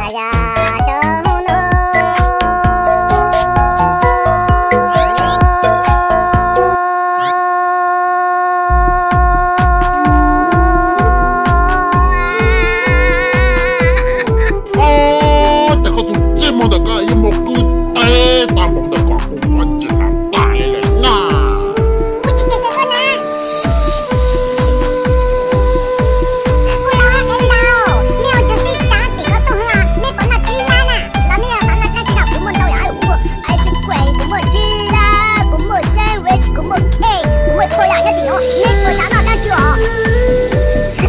Ces koj tus txij muag ntawm koj yuav muaj kwv teb tag npaum ntawm koj kuv muab nce los tag li lawm na. Kuv tsis cem cem koj na. Kuv los hais qhia ntau, nej ua tsaug sib cav tim koj tuaj hwv, nej puas noj tsib lab na? Los nej xav noj dab tsi no, kuv muaj ntau yam, kuv muaj ice cream, kuv muaj tsib lab, kuv muaj sandwich, kuv muaj cake, kuv muaj txhua yam nyob tim no, nej puas xav noj dab tsi os?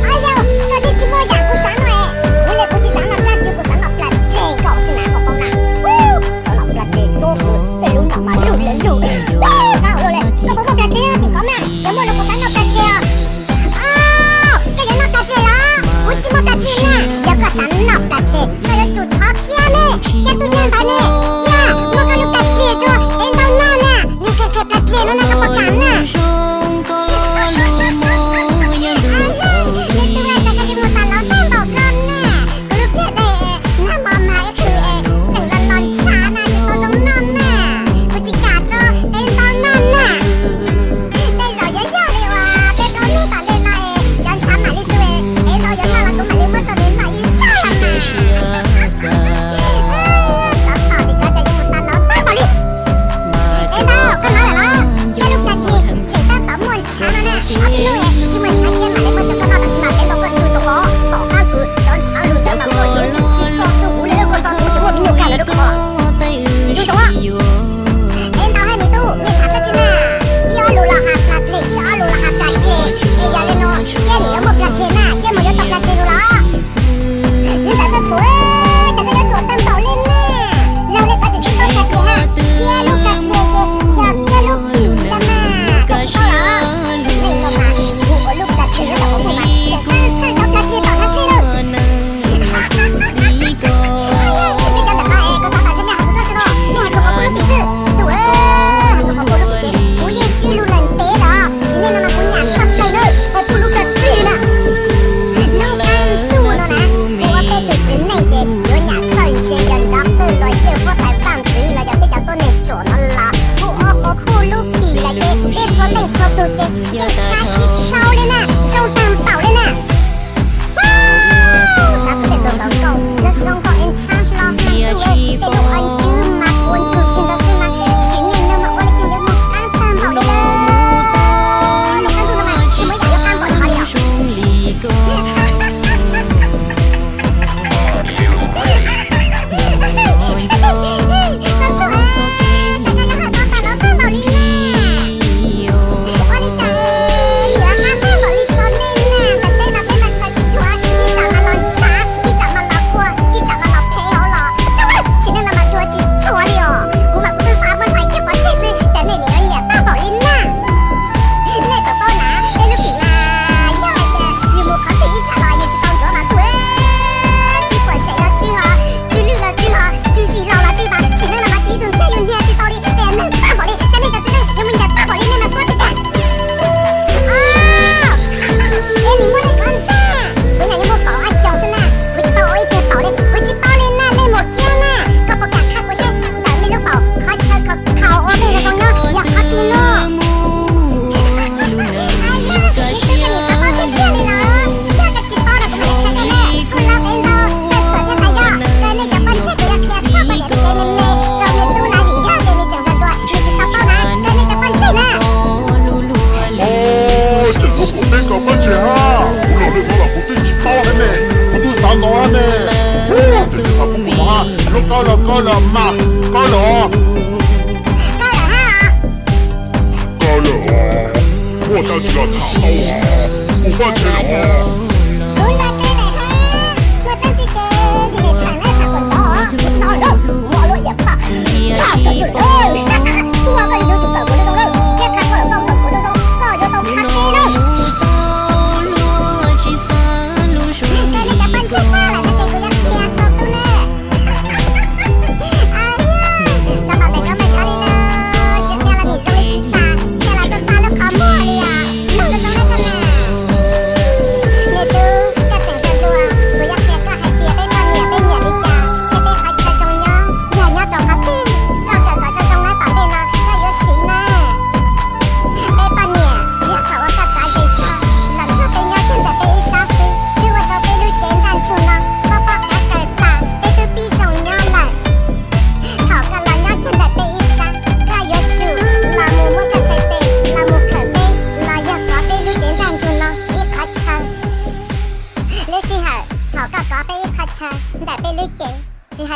Au yau, koj twb tsis muaj yam kuv xav noj es. Kuv li kuv tsis xav noj dab tsi, kuv xav noj plas deg, koj xwb na koj paub na. Xav noj plas deg tsob kws tej lub ntom mas luj li luj. Koj puas muaj plas deg tim koj mas? Yog muaj no kuv xav noj plas deg os. Koj yuav noj plas deg los? Kuv tsis muaj plas deg na. Yog koj xav noj plas deg, koj yuav tsum thov kiag ne, kiag tus niag ntawd ne, kiag muab koj lub plas deg tso es ntau noj na. Nws khaws khaws plas deg no na, koj puas kam na? Nws tus ua cas koj yuav mus tas lov tag npaum koj na. Kuv lub pliag dej nag hmo mas ib txwm tseem los los ntshav na, tsis tau zoo noj na. Kuv tsis kam rau es ntau noj na. Tej zaum yuav yog li uas peb plaub hnub tom ntej no es cov ntshav mam li tu es ntau yuav noj los kuv mam li muab rau nws noj ib zaug na. Tsov tom tim koj ces yuav mus tas lov tag npaum li. Es ntau, koj hnov lawm los? Peb lub plag kis tseem tab tom muaj ntshav no na. Ob peb hnub tsis muaj ntshav kiag mam li muab rau koj noj, tab sis mas es ntau koj ntshav tso pov tom qab kws cov ntshav lug ntawd mas muaj yuav tsum tsis tso txog kuv li, koj tso txog kuv ces muaj me nyuam kag ntawd rau koj. Tus tsoom, es ntau hais nws tub, nej tham txog tsi na? Ib ob lus los has plag kis, ib ob lus los has plag kis, es yog li no, Kiab nws yuav muaj plag kis na, Kiab mus yuav tau plag kis lug los. Nws ntawm koj tshuav, cas koj yuav ruam tag npaum li ne? Yog li koj tseem tsis paub plag kis na, Kiab lub plag kis ces yog Kiab lub pim ntag mas, koj tsis paub los? Neb no mas, kuv ua lub plag kis nyob tom kuv mas tseem txhawj cov plag kis tom thaj kis lawm. Nej cov ntawm no es koj tab tom ntshe nej hais tus koj tsis no, nej hais tus qhov kuv lub pim xwb. Tus, hais tus qhov kuv lub pim ces kuv yeej sib lug lawm ntev lawm, sim neej no mas kuv nyam tshaj plaws na, qhov kuv lub plag kis na. Lub qab ntuj no na, kuv ob peb tus txiv neej ces yuav nyam txawj ntse yog doctor los yog huab tais vaj ntxwv los yog peb cov tuab neeg tsom no los kuv ua qhov kuv lub pim lawm ces peb txhua leej txhua tus ces kev khab sib sau li na, zoo tag npaum li na. Xav txog tej tus hluas nkauj, yog zoo nkauj es ntshab hlo mas tus, tej lub qhov ncauj mas ua ntsuag si ntawd xwb mas sim neej no mas ua li cas yuav muaj qab tag npaum li lawm. Lub qab ntuj no mas tsis muaj ib yam yuav qab npaum li qhov li os. Ua li cas yuav qab tag npaum li ko nej na, ntawm peb mas peb mas khaws tsis tshua, ib tsam mas los ntshav, ib tsam mas los kua, ib tsam mas los phem hauv los, tab sis sim neej no mas dua tsis tshua li os. Kuv mas kuv twb xav muab hlais kiag pov tseg xwb, cas nej nim yuav nyiam tag npaum li na. Nej puas paub na, peb lub pim mas yog hais tias yus mus qhov twg ib tsam los yus tsis tau ntxuav mas kuj tsis puas seem los tsw ho, tsw lwj los tsw ho, tsw zis laus los tsw mas sim neej no mas tsis ib tug ntxhiab yus nyiag tsis tau li, tias neeg tag npaum li, cas nej cov txiv neej yuav mus nyiam tag npaum li nej mas tuab tsis tag. Es nim muab nej kov ntag, kuv nyuam qhuav muaj kaum ob xyoos xwb na, kuv tsis tau ua ib tug paum li, kuv tsis paub li na, nej mus kiag na, koj puas kam qha kuv seb ntawm nej lub paum qhov chaw khaus ua pheej zoo nyob yog qhov twg no. Yog koj tsis paub no kuv mam li qhia koj na, kuj laub qev ntau, koj txhuam thiab tas yog koj nej cov poj ntseg kuv yuav qhia txog poj niam li kev me me rau me tub na, vim yog tias nws tseem hluas hluas nws tsis tau paub na, koj nej cov poj ntseg na. Ces kuv kuv teb kom poj ntseg hab, kuv los lwm qhov los kuv twb tsis paub hab ne, kuv twb xav ntau hab ne. Ces tsis xav pub kuv mus hab, lub kawg los kawg los mas, kawg los. Kawg lawm os, muaj dab tsi los tham tau os, kuv poj ntseg los. Kuv nco qab lawm hab, muaj dab tsi ces yus niam tham na, tham kom nrov os, kuv tsis hnov lawm, kuv muaj lub iam paj, tham kom nrov lawm. Kuv ua koj yuav tsum kawm kuv zoo zoo lawm, thiab qha koj los koj kawm kuv zoo zoo, koj yuav tau qha teb lawm. Koj nej cov poj ntseg tag lawm no ces kuv yuav qhia rau tub ne. Tsov tom tes cov mas yog li na, tsis qhia los nim zoo li tsis tas, qhia los tau tag lub qhov muag li os. Mloog zoo zoo na koj na. Nws chaw ntawm peb lub cev, tsis hais qhov twg los puas chaw, koj cia li los mus hnia peb lub qhov ncauj rau koj tus nplaig los mus nrog peb tus sib kauv sib tog sib yaim. Tam sim ntawd yog hais tias kuv nyiam koj, koj nyiam kuv, thiab koj lub qhov ncauj koj txhuam hniav es kom tsis txhob tsis tsis qhuav hniav, ces ua rau peb cov poj niam lub tim tib tib los ua. Lub sij hawm koj txhais tes nyob ntawm peb lub cev, koj lub qhov ncauj nrog peb lub sib npuav, tus nplaig nrog peb tus sib kauv, yuav ua rau peb cov poj niam lub hwj tes ntsaj ntsig, cia kiag ua tus me qav kaws, tawv tawv ces pob pob qab kaws tag li lawm ntag. Lub sij hawm koj tab tom npuav peb lub qhov ncauj rau tus nplaig nrog peb tus sib npuav, ua rau peb lub tim los ua. Yog li ntawd, koj yuav tsum tau kev koj tus ntiv tes mus suab peb tus kaum tes, mus lij rau pem peb lub tim thiab, thiaj li zoo nyob nrog thiab. Tom qab uas koj npuav peb lub qhov ncauj tag, koj yuav tsum hauv koj lub qhov ncauj mus yaim peb lub cev dab, mus rau peb lub pob ntseg, rau koj tus nplaig tig mus rau hauv peb lub pob ntseg, txawm hais tias koj yuav hnov cov quav pob ntseg thiab qhev qhev nyob hauv koj tus nplaig no, qhov tib si. Koj ua li no yuav ua rau peb poj niam lub cev ntsaj ntsig, pauv daim plag ntsho, zoo nyob no zoo nyob, ceev nyuag siab nrho plawv nyob hauv lub ntiaj teb no, yuav ploj yuav tam tag nrho lub sij hawm ntawd. Yog ntsoov hais tias lub sij hawm uas koj tab tom npuav peb lub qhov ncauj, yaim peb lub cev dab, tsam ntawd tsis hauv peb lub pob ntseg, koj yuav tsum kov peb tus qhov ncauj, thiaj li mus rau puag pem peb lub qhov ncauj. Tom qab ntawd, koj yaim qhov ncauj, yaim cev dab, yaim pob ntseg ntawd, koj yuav tsum los mus npuav peb lub cev dab. Peb poj niam lub cev dab yog ib qhov chaw uas zoo nyob tshaj plaws li thiab. Lub sij hawm koj npuav kiag ntawd, yuav ua rau zoo nyob mus ti nkaus rau hauv peb tus kaum plev. Lub sij hawm ntawd yog koj tus ntiv teej teem nyob ntawm peb tus kaum plev thiab mas zoo nyob tiag tiag. Nws nws ua sim neej no thiaj txhob tus tus tim tus lam quaj li. Tsis tsheb ces hais li no, ib sij hawm koj tab tom ua li no, yog hais tias koj muab koj tus tim tus lam, koj yuav hnov peb cov poj niam cov puav tawm pem peb lub ntsej kev los sov so sov so los mus rau koj tus tim, ua rau peb no kho thiab. Sim neej no na, koj paub hais tias, yog hais tias yus ntsib tau tej tus txiv neej uas lawv txawj txawj ua, lawv paub paub hais tias peb poj niam peb txhais zoo nyob nyob qhov twg, lawv ua mas yus txoj sia mas tshuav tu tshuav tu xwb mas lub kub mas ya puv ntuj li lawm. Es kuv lam qhia me me li no rau koj thiaj tseem tshuav no tau na, kom lawv tsis zov, tshuav no tau tub. Tiam sis mas kuv qhia me me li no rau koj, tsam pem cov niag tsov tom ntawd tib lawv cov poj ntseg ces lawv ntxov lawm na, lawv pom poj ntseg lub tshim no li lawm na. Me tub, ua ntej kuv yuav tso tseg, kuv qhia rau koj hais tias peb poj niam qhov chaw zoo nyob yog nyob ntawm lub qhov ncauj, nyob ntawm lub cev dab, nyob hauv lub pob ntseg, nyob ntawm lub tswv mis, nyob ntawm tus kaum plev, thiab nyob pem peb lub qhov. Yog hais tias koj mus kov txog tej qhov chaw uas kuv qhia rau ntawm no, tus poj niam ntawd nws yuav nyiam koj, thiab nws yuav nco koj, yuav hlub koj mus tag sim, vim yog hais tias zoo tiag tiag. Koj twb yog kuv twb pab koj lawm, tiam sis mas kuv tseem coj koj tawm tiag na, koj paub na. Peb no mas hais tsis tau li, hais tau twb twb mas kuv twb xav mas pub koj mos kiag ntawm ko lawm xwb os. Ua li cas koj yuav ua tsis kuv li cas mas lub pob qaib kaw tag li los yog koj lub paum koj lub tshav, kuv tej lus muab koj mos aim kiag tam sim no, koj paub na, kuv qhia npaum li cas na.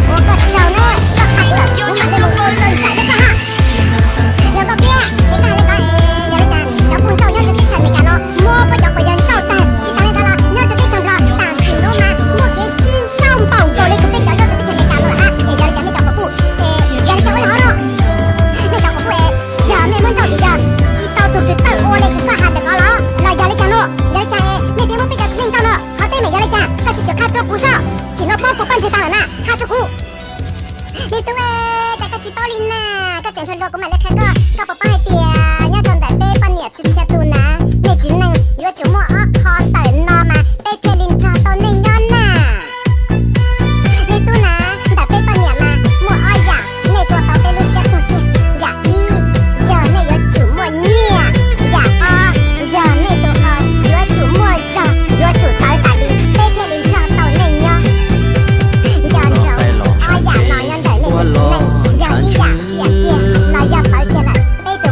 Ua koj tsaug na, koj qha kuv lawm kuv mam li mus ua koj ntshaim rau koj ha. Yog koj piav, es koj hais li ko, yog li cas cov phooj ywg nyob rau teb chaws Amelikas no muab koj cov quas yawg ntsauj tag, tsis tas li ntawd los nyob rau teb chaws Nplog tam sim no mas muaj kev sib ntsauj npaum nkaus li kuv peb cov nyob rau teb chaws Amelikas no lawm na. Es yog li cas nej cov quas puj, es yog li cas ua li hauv no, nej cov quas puj es yog nej muab ntsauj vim yog tsis tau tus kws txawj ua li kws koj hais ntawm ko los los yog li cas no, yog li cas nej pheej muab peb cov txiv neej ntsauj no, qhov teeb meem yog li cas koj sim sim qha rau kuv saib. Tsim no paub kuv poj ntseg tag lawm na, qha rau kuv. Me tub, cas koj tsis paub li na, koj tseem hluas hluas kuv mam li qhia koj, koj puas paub hais tias nyob rau ntawm peb poj niam txhia txhia tus na, nej txiv neej yuav tsum muaj ob qho tawm no mas peb thiaj li nrog tau nej nyob na. Me tub na, ntawm peb poj niam mas muaj ob yam nej tua tau peb lub siab tag kiag. Yam ib, yog nej yuav tsum muaj nyiaj. Yam ob, yog nej tus qau yuav tsum muaj zog, yuav tsum tawv tas li peb thiaj li nrog tau nej nyob. Nco ntsoov, ob yam no nyob ntawm nej tus txiv neej yog ib yam hiam kiag los yog tawv kiag lawm. Peb tus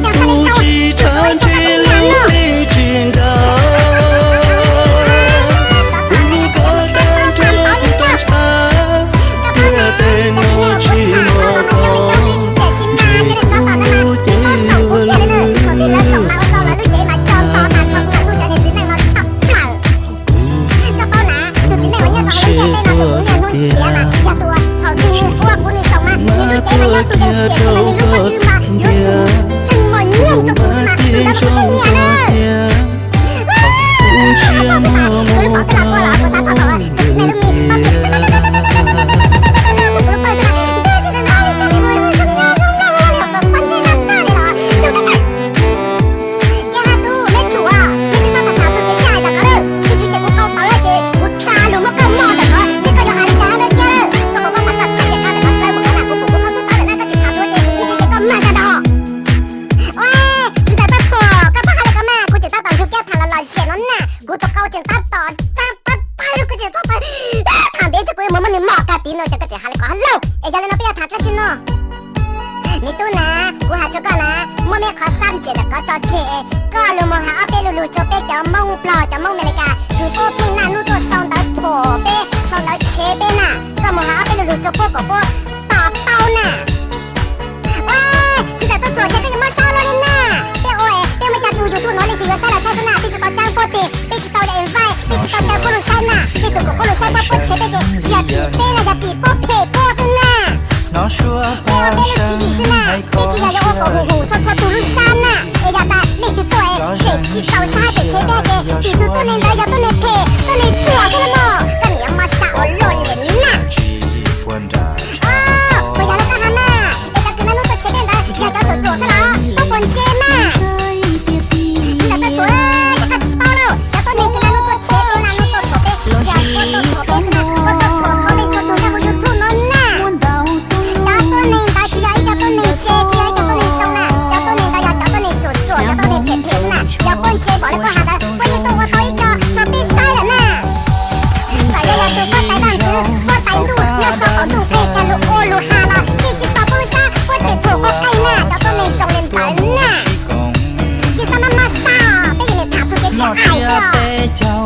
tsis tshua ntsib lub lig tsis nrag, kuv hlub koj tag nrho kuv tau ntshav, tiam tej no tsis muaj qhov ntshai, kuv ces yuav lwj. Kuv sim tuaj tiag, mas tuaj kiag rau koj tiag. Tso tso thiab, thaum kuv ntshiab muaj mus tau ntawm tiag. Ua, txiv ntxawm Txhob Txhuam, koj txhob hais li ko mas, kuv tseem tab tom nrug kiab tham los lom zem no na, kuv tus qau tseem tab tom tsa tab tab, kuv tseem tab tom tham ntev, kuv yuav mus muab nws mom kag tid no ces koj tseem hais li ko, hello, es yog li no peb yuav tham dab tsi no? Me tub na, kuv hais rau koj na, muaj me qhov xab ntsia ntawm koj tso tseg, koj los mus hais ob peb lo lus rau peb cov Hmoob Nplog cov Hmoob Amelikas, tus pub pheej naj hnub tuaj sau ntawv thuam peb, sau ntawv tshev peb na, koj mus hais ob peb lo lus rau puab kom puab to taub na. Ua, txiv ntxawm Txhob Txhuam, cas koj yuav mob sab luaj li na? Peb ua, peb muaj cov tus YouTube no leej twg yuav saib los saib xwb na, peb tsis tau cab puab tes, peb tsis tau invite, peb tsis tau caw puab lug saib na, tej tus kom puab lug saib puab, puab tshev peb ces tsis yog tim peb na, yog tim puab phem puab xwb na. Peb ua peb lub tswv yim xwb na, peb tsis yog yuav ua kom hum hum txhua txhua tus lub sab na, es yog tas leej twg tuaj es tseem tsis txaus sab tseem tshev peb ces tim tus tuab neeg ntawd yog tuab neeg phem tuab neeg ruam xwb los mas, koj niam yuav mob sab ua luaj li na. Puas yog li koj hais na, es cov kws naj hnub tuaj tshev peb ntawd yog cov ruam ruam xwb los puab puas ntse mas? Txiv ntxawm Txhob Txhuam, cas koj tsis paub lauj, cov tuab neeg kws naj hnub tuaj tshev peb, naj hnub tuaj thuam peb, tsis yog puab tuaj thuam peb xwb na, puab tuaj thuam txhua leej txhua tus nyob hauv YouTube no na. Cov tuab neeg ntawd tsis yog ib co tuab neeg ntse, tsis yog ib co tuab neeg zoo na, cov tuab neeg ntawd yog cov tuab neeg ruam ruam, cov tuab neeg phem phem xwb na, yog puab ntse npaum li koj hais ntawd puab yeej tuaj ua tau ib co rau peb saib lawm na. Txawm yog yog tus huab tais vaj ntxwv, huab tais ntuj nyob saum qaum ntuj nqes kiag lug ua lug has los yeej tsis tau puab lub sab, puab tseem thuam quav qeej na, cov tuab neeg zoo li ntawd na. Tsis txhob mob mob sab, peb yuav niam tham txug kev sib aim xwb os. Txawm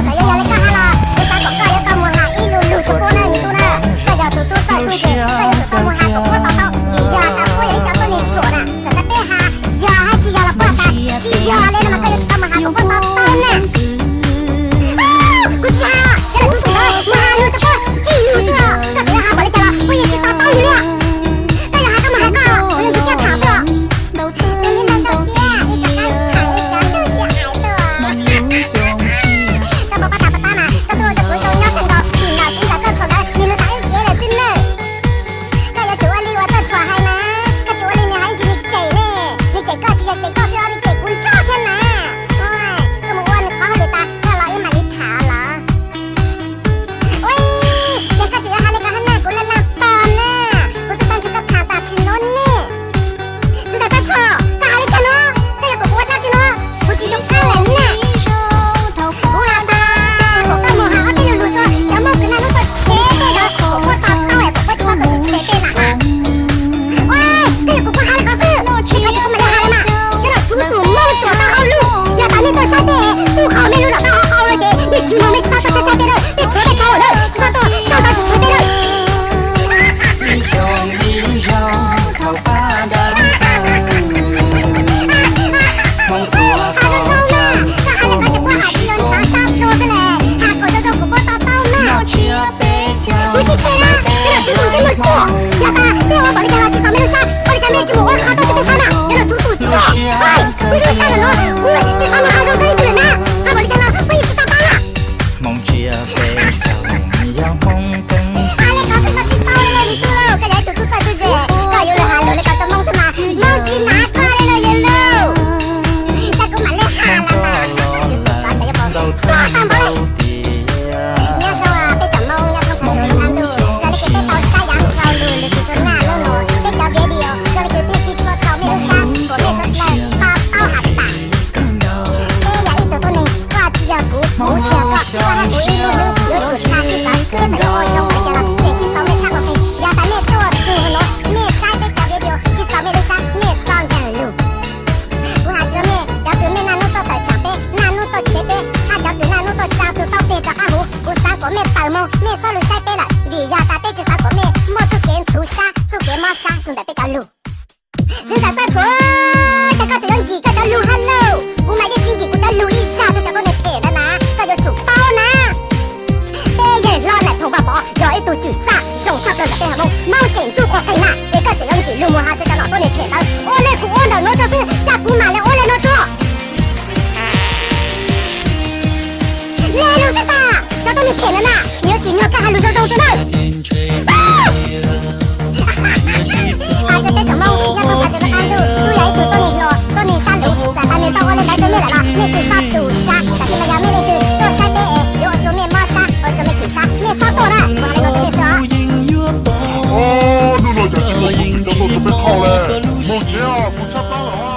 yog yog li koj hais los kuv xav kom koj yuav tau mus hais ib lu lug rau puab na me tub na, koj yog tus tub txawj tub ntse, koj yuav tsum tau mus hais kom puab to taub, vim yog tas puab yog ib cov tuab neeg ruam na, txawm tas peb hais yog hab tsis yog los puab tas tsis yog li no mas koj yuav tsum tau mus hais kom puab to taub na. Kuv tsis hais, yog lawv tub tus ntawd mus hais lug rau puab ib lug xwb os, koj txawm yuav hais npaum li cas los puab yeej tsis to taub li os. Koj yuav hais koj mus hais koj, kuv yuav nrug kiag tham xwb os. Nws nrug kiag ib co qab tham ib co lug sib aim xwb os. Koj puas paub tas puas tab mas koj tuaj ua rau kuv zoo nyob kawg nkaus, vim yog txiv ntxawm Txhob Txhuam ntawd nws lug tham ib ce lawm xwb nawb. Koj yuav tsum ua li uas Txhob Txhuam hais na, koj tsis ua li nws hais ib ntsis nws cem ne, nws cem koj tsis yog cem koj xwb os, nws cem kuv nrog thiab na. Koj mus ua nws qhov hauj lwm tas koj los wb mam li tham los. Ua, yog koj tseem yuav hais li ko hab na kuv laj laj tos na, kuv tub tub nrug koj tham tam sim no ne. Txiv ntxawm Txhob Txhuam, koj hais li cas no? Koj yuav kom kuv ua dab tsi no? Kuv tsis zoo qab lawm na. Kuv hais tas kom koj mus hais ob peb lu lug rau cov Hmoob kws naj hnub tuaj tshev peb ntawd kom puab to taub es kom puab tsis muab koj tus tshev peb na. Ua, koj yuav kom kuv hais li ko xwb, es koj tsis kuv mam li hais li mas. Cov nom tswv tus Hmoob ruam tau hauj lwm, yog tas mej tuaj saib peb tub qhau mej lub nom tau hauv qau no ces mej tsis mloog, mej tsis txhob tuaj saib saib peb lawm, mej rhuav mej qhov lawm, tsis txhob tuaj sau ntawv tsis tshev peb lawm. Hais zoo zoo na, koj hais li ko ces puab hais tsis yog ntshav sab plhu xwb le, hais kom zoo zoo kom puab to taub na. Kuv tsis tshev na, koj nom tswv tus ntsej muag ruam, yog tas peb ua npaum li cas los tsis txaus mej lub sab, ua li cas mej tsis mus ua qhov tuaj rau peb saib na, cov nom tswv tus ruam. Kuv lub sab ntawm no kuv tsis txhob mus hais zoo rau ib tug lawm na, hais npaum li cas los puab yeej tsis to taub na. Hais li ko twb koj tsis paub li lauj me tub lauj, koj yog ib tug tub txawj tub ntse, koj yuav lug hais lus li ko rau Hmoob xwb mas Hmoob tsis hnav koj li lauj yawg lauj. Cas kuv mam li hais los mas, tuag tag npaum li. Nyob zoo peb cov Hmoob nyob thoob plaws txhua lub qab ntuj, raws li kws peb tau saib yav dhau lug lug txug txug naj hnub no, peb cov video raws li kws pheej tsis tshua tau mej lub sab kom mej suav dlawg to taub has tas peb yog ib tug tuab neeg, koj tsis yog kuv, kuv tsis yog koj, koj hab kuv ib lub hlwb yuav tsum tshaj sib plawv, peb txawm yuav ua zoo npaum li cas los tseem tsis txaus mej sab qhov peg. Yog tas mej tuaj txug no, mej saib peb cov video tsis txaus mej lub sab, mej txhob nkeeg lug. Kuv has rua mej, cov kws mej naj nub tuaj tawm tsaam peb, naj nub tuaj tshev peb, hab cov kws naj nub tuaj tsa tug taub teg rov qab huv, kuv xaav kuas mej tawm moog, mej txhob lug saib peb lawm, vim yog tas peb tsis xaav kuas mej muaj txuj kev ntxhuv sab, txuj kev mob sab rua ntawm peb cov lug. Txiv ntxawm Txawj Txhuam, cas koj tseem yuav nkim koj cov lug hab lauj? Kuv mas yeej tsis nkim kuv cov lug ib zag rua cov tuab neeg phem ntawd na, koj yuav tsum paub na. Peb Yawg Hlob Nais Phoo Vaj Pov yog ib tug tswm txaj zoo tshaj plaws ntawm peb haiv Moob, Moob tseem ntxub quas qeeg na, es koj tseem yuav nkim lug mus has rua cov nom tuab neeg phem ntawd. Ua le kuv ua ntawm nuav rua xwb, cas kuv Tso nawb. Tsoom peb tsoom Hmoob, nyob thoob plaws tsoom peb qab ntuj, kuv yog ib tug tuab neeg hluas, tuab neeg sab lug, txawm tas nws tau ua li ntawd rau mej lawm los mej tsis txhob tu siab, tab sis mas yog mej leej twg tuaj saib peb es yuav ua rau mej mob sab, ua rau mej chim siab, mej txhob tuaj na, kuv hais li no rau mej xwb os. Hnub no cas tsis muaj kuv tsis cov tuaj rau peb thauj li, mus tsev os, kuv sab plab lawm.